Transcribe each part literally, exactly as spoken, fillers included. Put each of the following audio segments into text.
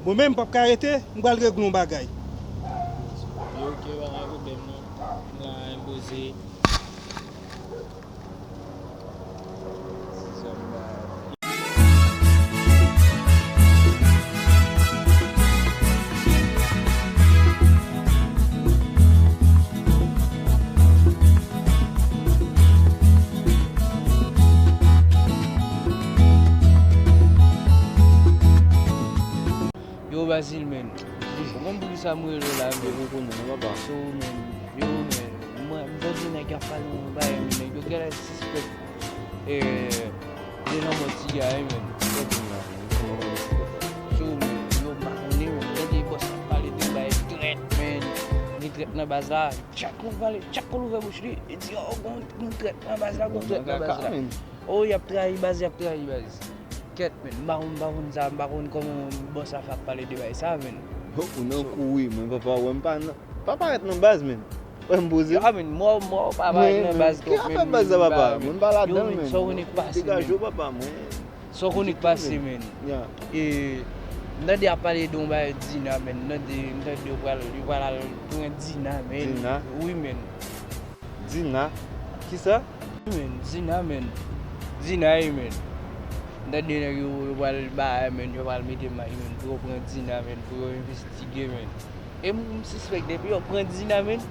Mwen menm, m p ap ka rete, m pral regle yon bagay. Yo, oke, pa gen pwoblèm non. M la, m poze. Yo, Bazil, men. Ou konn poukisa m rele w la, men? Yo, ou konnen, non, papa. So, men. Yo, men. Mwen, m tande nèg y ap pale yon bagay, men nèg yo genlè sispèk. E, de lanmò Ti Guy, men. Yo, men. Yo, m pa konnen, men. M tande bòs la ap pale de bagay trèt, men. Gen trèt nan baz la. Chak moun pale, chak moun ouvè bouch li. Li di, oh, gon, gon trèt nan baz la, gon trèt nan baz la. Oh, y ap trayi baz, y ap trayi baz. Kèt, men, m pa konn, m pa konn sa, m pa konn kòman bòs la fè ap pale de bagay sa, men. Ho, ou nan kouri, men papa, wè m pa nan, pa parèt nan baz, men. Wè m poze. Yo, a, men, mò, mò, pa parèt nan baz twòp, men. Ki afè baz la, papa? Mwen pa ladan l, men. Yo, men, sa w konnen k pase, men. Degaje w, papa, mwen. Sa w konnen k pase, men. E, m tande y ap pale de yon bagay Dina, men. M tande, m tande yo pral, yo pral al pran Dina, men. Dina? Wi, men. Dina? Kisa? Men, Dina, men. Dina, wi, men. M tande nèg yo, yo pral bay, men, yo pral mete may, men, pou yo pran Dina, men, pou yo envestige, men. E m, m sispèk depi yo pran Dina, men,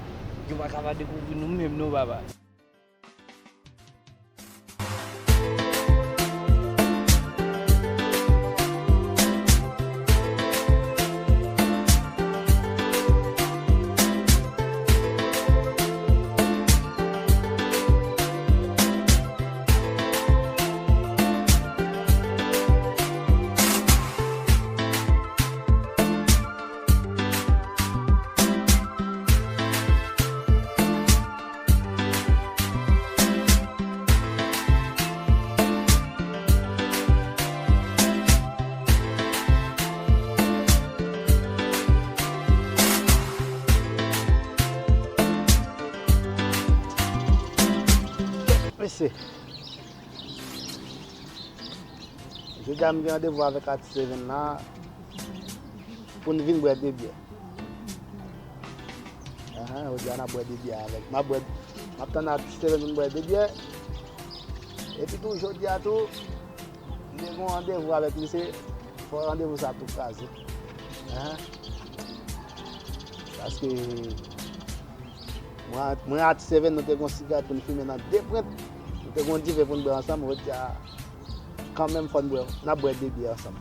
yo pa ka pa dekouvri nou menm, non, papa. Mesye, jodi a m gen randevou avèk Atis Seven la pou n vin bwè de byè. Ahan, jodi a n ap bwè de byè avèk. M ap bwè, m ap tann Atis Seven pou n bwè de byè. Epi tou, jodi a tou, m te gen yon randevou avèk misye. Fò randevou sa tou kraze. Ahan. Paske mwen, mwen Atis Seven, nou te gen yon sigarèt pou n fimen nan de pwent. Nou te gen yon dive pou n bwè ansanm. Jodi a, kanmenm, fò n bwè, n ap bwè de byè ansanm.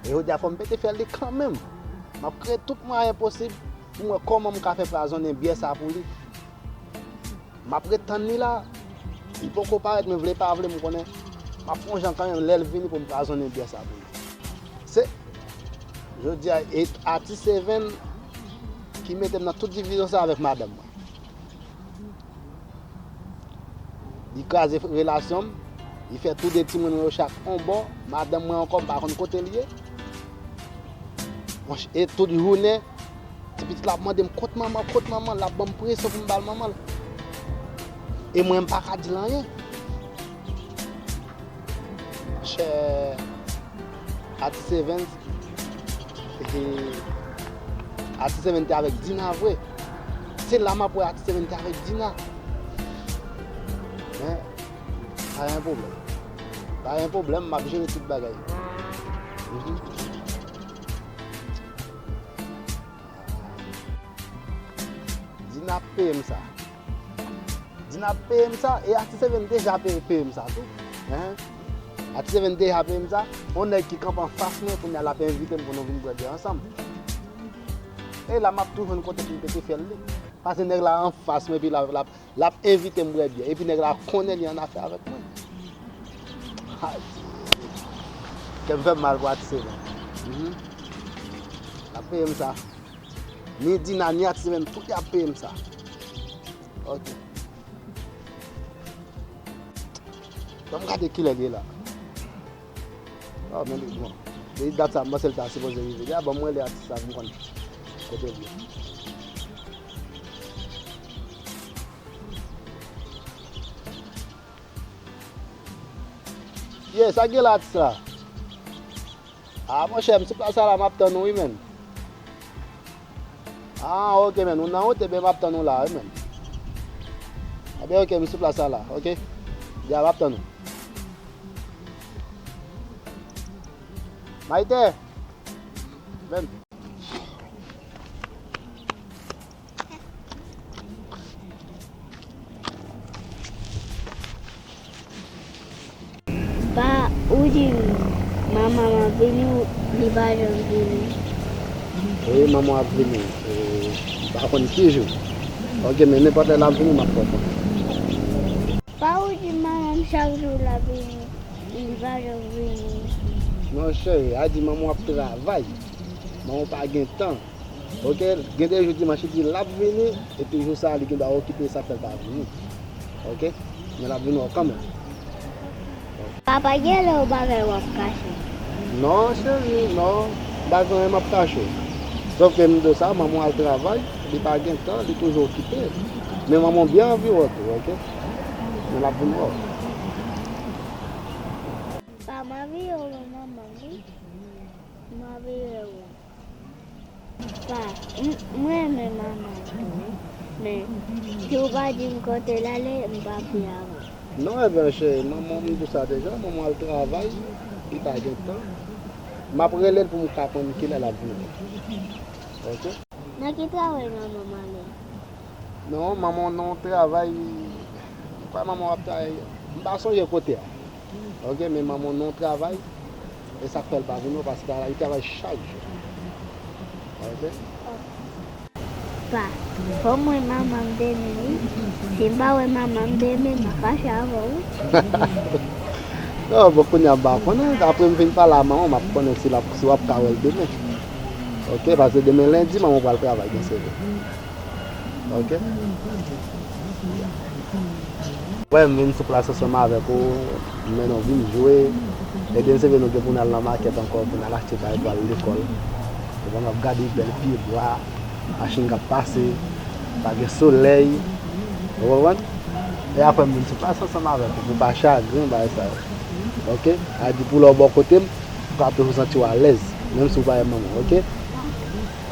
E jodi a, fò m pete fyèl li kanmenm. M ap kreye tout mwayen posib pou m wè kòman m ka fè frazonnen byè sa pou li. M ap ret tann li la. Li poko parèt, men vle pa vle, m konnen m ap fè yon jan kanmenm lè l vini pou m frazonnen byè sa pou li. Se, jodi a, e Atis Seven ki mete m nan tout divizyon sa avèk madanm mwen. Li kraze relasyon m, li fè tou de timoun mwen yo chak on bò, madanm mwen ankò, m pa konn kote l ye. Monchè, e tout jounen, ti pitit la ap mande m, "Kot manman, kot manman?" L ap ban m presyon pou m ba l manman l. E mwen, m pa ka di l anyen. Monchè, Atis Seven, e, Atis Seven te avèk Dina vre. Se la m ap wè Atis Seven te avèk Dina. Men, pa gen pwoblèm. Pa gen pwoblèm, m ap jere tout bagay. Mhm. Dina ap peye m sa. Dina ap peye m sa, e Atis Seven deja peye, peye m sa tou. Hein? Atis Seven deja peye m sa. On nèg ki kanpe anfas mwen, kounye a l ap envite m pou nou vin bwè byè ansanm. E la m ap tou jwenn kote pou m pete fyèl li. Paske nèg la anfas mwen, epi l ap, l ap, l ap envite m bwè byè. Epi nèg la konnen li annafè avèk mwen. Ay, kè m fè m mal pou Atis Seven. Mhm. L ap peye m sa. Ni Dina, ni Atis Seven, tout y ap peye m sa. Ok. Ban m gade kilè l ye la. Oh, men li, bon. Depi dat sa, m panse l ta sipoze rive. Ya, ban m rele atis la pou m konn kote l ye. Ye, sa k gen la, atis la? Ah, monchè, m sou plas la, m ap tann ou, wi, menn. Ah, ok, menn. Ou nan wout, ebyen, m ap tann ou la, wi, menn. Ebyen, ok, m sou plas la, la, ok? Ya, m ap tann ou. Mayte! Menn. Pa, ou di manman m ap vini, li pa janm vini. Wi, manman w ap vini. E, m pa konn ki jou. Ok, men nenpòt lè l ap vini, m ap fè w konnen. Pa, ou di manman m chak jou l ap vini, li pa janm vini. Non, cheri, a di manman w ap travay. Manman w pa gen tan. Ok, gen de jou dimanch, li di l ap vini, epi jou sa a, li gendwa okipe, sa k fè l pa vini. Ok, men l ap vini wè w kanmenm. Papa, genlè yon bagay w ap kache. Non, cheri, non, m pa gen anyen m ap kache. Sòf ke m di w sa, manman w al travay, li pa gen tan, li toujou okipe. Men manman w byen anvi wè w tou, ok? Men l ap vin wè w. Pa, m anvi wè manman m, wi. M anvi wè w. Pa, m, mwen renmen manman m tou, wi. Men, si w pa di m kote l ale, m p ap vin avè w. Non, ebyen, cheri, manman m di w sa deja, manman al travay, li pa gen tan. M ap rele l pou m ka konn kilè l ap vini. Ok? Nan ki travay manman m ale? Non, manman w nan yon travay, m kwè manman w ap travay, m pa sonje kote a. Ok, men manman w nan yon travay, e sa k fè l pa vin wè w, paske li travay chak jou. Ok? Pa, fò m wè manman m demen, wi. Si m pa wè manman m demen, m a fache avè w, wi. Non, bon, kounye a m pa konnen. Apre m fin pale a manman, m ap konnen si l ap, si w ap ka wè l demen. Ok, paske demen lendi, manman w pral travay, byen sere. Ok? Wè, m vin sou plas ansanm avèk ou, m mennen w vin jwe. E byen sere, nou gen pou n al nan makèt ankò, pou n al achte bagay pou al lekòl. Epi n ap gade bèl pye bwa, machin k ap pase, pa gen solèy. Ou konprann? E apre m vin sou plas ansanm avèk ou, pou pa chagren bagay sa yo. Ok? A di pou lè w bò kote m, ou ka toujou santi w alèz, menm si w pa gen manman, ok?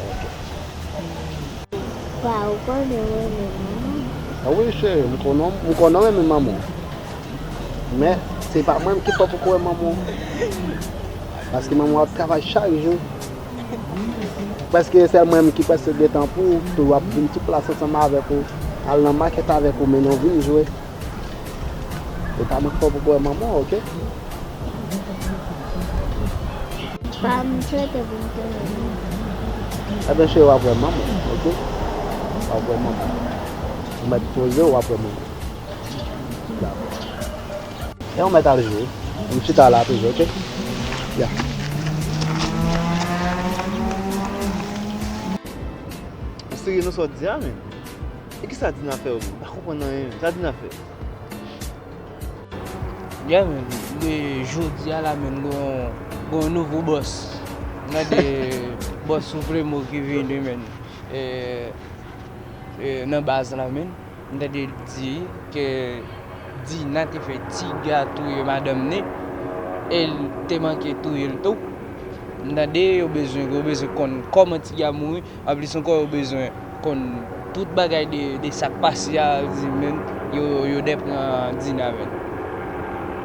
Ok. Pa, ou konnen w renmen manman w. A wi, cheri, m konnen, m konnen w renmen manman w. Men, se pa mwen ki fè w poko wè manman w. Paske manman w ap travay chak jou. Prèske sèl mwen menm ki prèske gen tan pou ou, pou w ap vin sou plas ansanm avèk ou, al nan makèt avèk ou, mennen w vin jwe. E pa mwen k fè w poko wè manman w, ok? Pa, m swete pou m te wè manman. Ebyen, cheri, w ap wè manman w, ok? W ap wè manman w. Ou mèt poze w, w ap wè manman w. Dakò. E ou mèt al jwe. M chita la toujou, ok? Ya. Ou serye nan sa w di a, men? E kisa Dina fè w menm? M pa konprann anyen, men. Sa Dina fè? Yeah, men, de jodi a la, men, gon, gon nouvo bòs. M tande bòs Supremo ki vini, men. E, e, nan baz la, men. M tande l di ke Dina te fè Tiga touye madanm ni, e l te manke touye l tou. M tande yo bezwen, yo bezwen konn kòman Tiga mouri. Anplis ankò, yo bezwen konn tout bagay de, de sa k pase a, di, men, yo, yo dè pran Dina, men.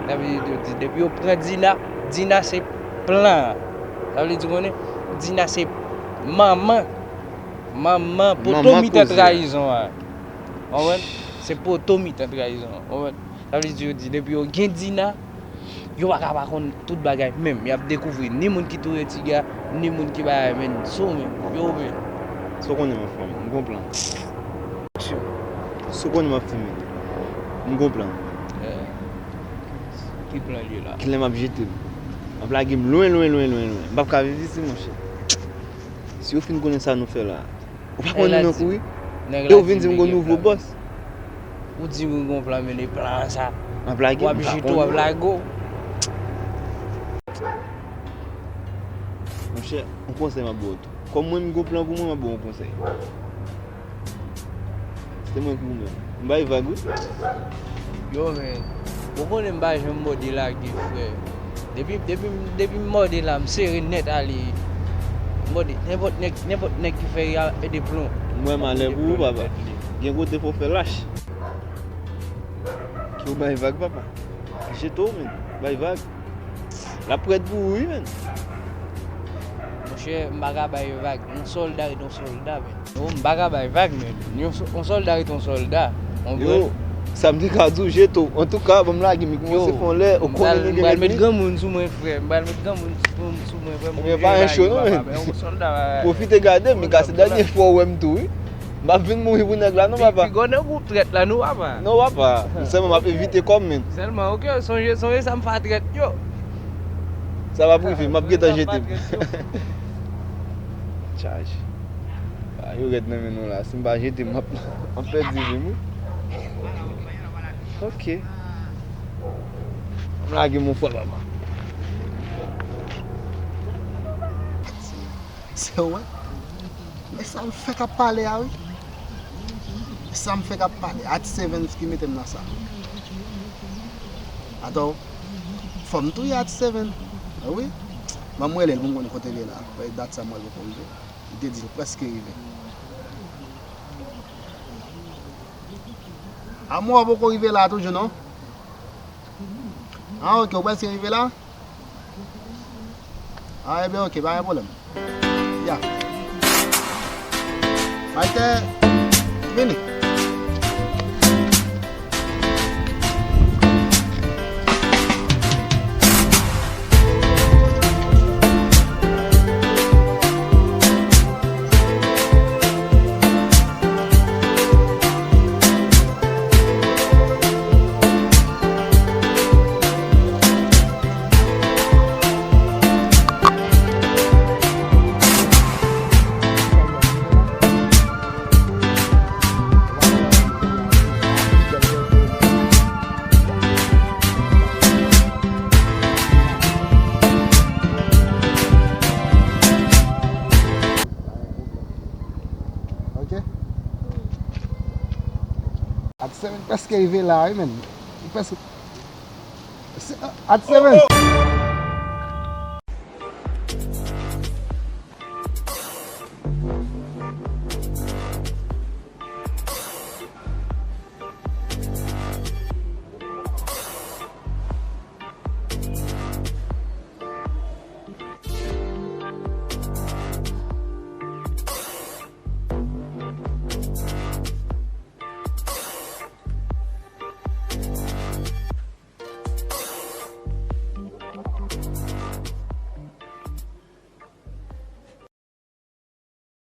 Sa vle di, yo di, depi yo pran Dina, Dina se plan an. Sa vle di, konnen, Dina se manman, manman poto mitan trayizon an. Ou konprann? Se poto mitan trayizon an. Ou konprann? Sa vle di, yo di, depi yo gen Dina, yo pa ka pa konn tout bagay menm. Y ap dekouvri ni moun ki touye Tiga, ni moun ki bagay, men, sou, men, yo, men. Sa w konnen m ap fè, men, m gon plan. Sa w konnen m ap fè, men, m gon plan. Eh, ki plan l ye la? Kilè m ap jete m? M ap lage m lwen, lwen, lwen, lwen, lwen. M p ap ka viv isi, monchè. Si yo fin konnen sa nou fè la, ou pa konn nou nan kouri? E ou vin di m gon nouvo bòs. Ou di m gon plan, men e plan sa. M ap lage, w ap jete, w ap lage w. Monchè, yon konsèy m ap ba w tou. Kòm mwen, m gon plan pou mwen, m ap ba w yon konsèy. Se mwen ki ou menm. M bay vag, wi. Yo, men, ou konnen m pa janm mòde lage, frè. Depi, depi, depi m mòde la, m sere nèt ale. M mòde nenpòt nèg, nenpòt nèg ki fè ya ede plon. M wè malè pou ou, papa. Gen kote fò fè lach. Ki ou bay vag, papa. Jete w, men. Bay vag. L ap prèt pou ou, wi, men. Monchè, m pa ka bay vag. Yon sòlda ret yon sòlda, men. Yo, m pa ka bay vag, men. Yon sò-, yon sòlda ret yon sòlda. Yo, sa m te ka di w, jete w. Antouka, ban m lage m kòmanse fè yon lè, ou konnen nou gen met granmoun sou mwen, frè. M pral met granmoun sou mwen, frè. Ebyen, pa yon cho, non, men. Yon sòlda. Pwofite gade m, men ka se dènye fwa w wè m tou, wi. M ap vin mouri pou nèg la, non, papa. Pi gwo nan gwoup trèt la, non, papa. Non, papa. Sèlman m ap evite kò m, men. Sèlman, oke, sonje, sonje sa m fè a trèt yo. Sa p ap rive, m ap gentan jete m. Tchaj. Ah, yo rèd nan men nou la. Si m pa jete, m ap, m ap pèdi vi m, wi. Oke. M lage m yon fwa, papa. Se ou, wi. Men sa m fè k ap pale a, wi. Sa m fè k ap pale. Artist Evens ki mete m nan sa. Atò, fò m touye Artist Evens. Wi. Ban m rele l pou m konn kote l ye la. Paske dat sa m wè l poko rive. Li te di l prèske rive. A mwen w poko rive la toujou, non? Ah, oke, ou prèske rive la? Ah, ebyen, oke, pa gen pwoblèm. Ya. Maestro, vini. Ok. Artist Evens prèske rive la, wi, men. Li prèske. Artist Evens.